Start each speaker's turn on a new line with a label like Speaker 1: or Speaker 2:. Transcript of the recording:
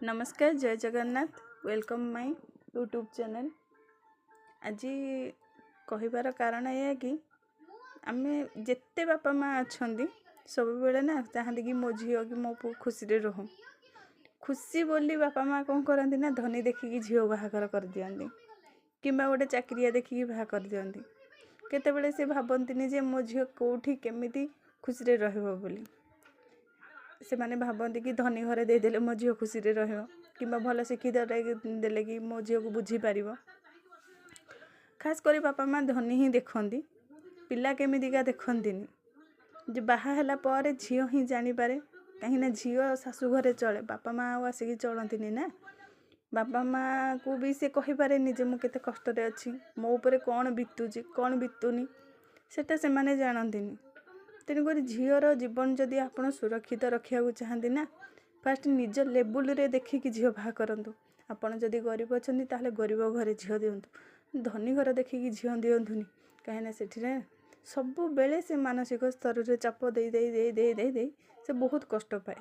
Speaker 1: ନମସ୍କାର, ଜୟ Jagannath. Welcome my YouTube channel. ଆଜି କହିବାର କାରଣ ଏଇଆ କି ଆମେ ଯେତେ ବାପା ମା' ଅଛନ୍ତି, ସବୁବେଳେ ନା ଚାହାନ୍ତି କି ମୋ ଝିଅ କି ମୋ ପୁଅ ଖୁସିରେ ରହୁ। ଖୁସି ବୋଲି ବାପା ମା' କ'ଣ କରନ୍ତି ନା, ଧନୀ ଦେଖିକି ଝିଅ ବାହାଘର କରିଦିଅନ୍ତି କିମ୍ବା ଗୋଟେ ଚାକିରିଆ ଦେଖିକି ବାହା କରିଦିଅନ୍ତି। କେତେବେଳେ ସେ ଭାବନ୍ତିନି ଯେ ମୋ ଝିଅ କେଉଁଠି କେମିତି ଖୁସିରେ ରହିବ ବୋଲି। ସେମାନେ ଭାବନ୍ତି କି ଧନୀ ଘରେ ଦେଇଦେଲେ ମୋ ଝିଅ ଖୁସିରେ ରହିବ କିମ୍ବା ଭଲ ଶିକ୍ଷିତ ଦେଲେ କି ମୋ ଝିଅକୁ ବୁଝିପାରିବ। ଖାସ୍ କରି ବାପା ମା' ଧନୀ ହିଁ ଦେଖନ୍ତି, ପିଲା କେମିତିକା ଦେଖନ୍ତିନି। ଯେ ବାହା ହେଲା ପରେ ଝିଅ ହିଁ ଜାଣିପାରେ, କାହିଁକିନା ଝିଅ ଶାଶୁ ଘରେ ଚଳେ, ବାପା ମା' ଆଉ ଆସିକି ଚଳନ୍ତିନି ନା। ବାପା ମାଆକୁ ବି ସେ କହିପାରେନି ଯେ ମୁଁ କେତେ କଷ୍ଟରେ ଅଛି, ମୋ ଉପରେ କ'ଣ ବିତୁଛି, କ'ଣ ବିତୁନି, ସେଟା ସେମାନେ ଜାଣନ୍ତିନି। ତେଣୁକରି ଝିଅର ଜୀବନ ଯଦି ଆପଣ ସୁରକ୍ଷିତ ରଖିବାକୁ ଚାହାନ୍ତି ନା, ଫାଷ୍ଟ ନିଜ ଲେବୁଲରେ ଦେଖିକି ଝିଅ ବାହା କରନ୍ତୁ। ଆପଣ ଯଦି ଗରିବ ଅଛନ୍ତି, ତାହେଲେ ଗରିବ ଘରେ ଝିଅ ଦିଅନ୍ତୁ, ଧନୀ ଘର ଦେଖିକି ଝିଅ ଦିଅନ୍ତୁନି। କାହିଁକିନା ସେଠିରେ ସବୁବେଳେ ସେ ମାନସିକ ସ୍ତରରେ ଚାପ ଦେଇ ଦେଇ ଦେଇ ଦେଇ ଦେଇ ଦେଇ ସେ ବହୁତ କଷ୍ଟ ପାଏ।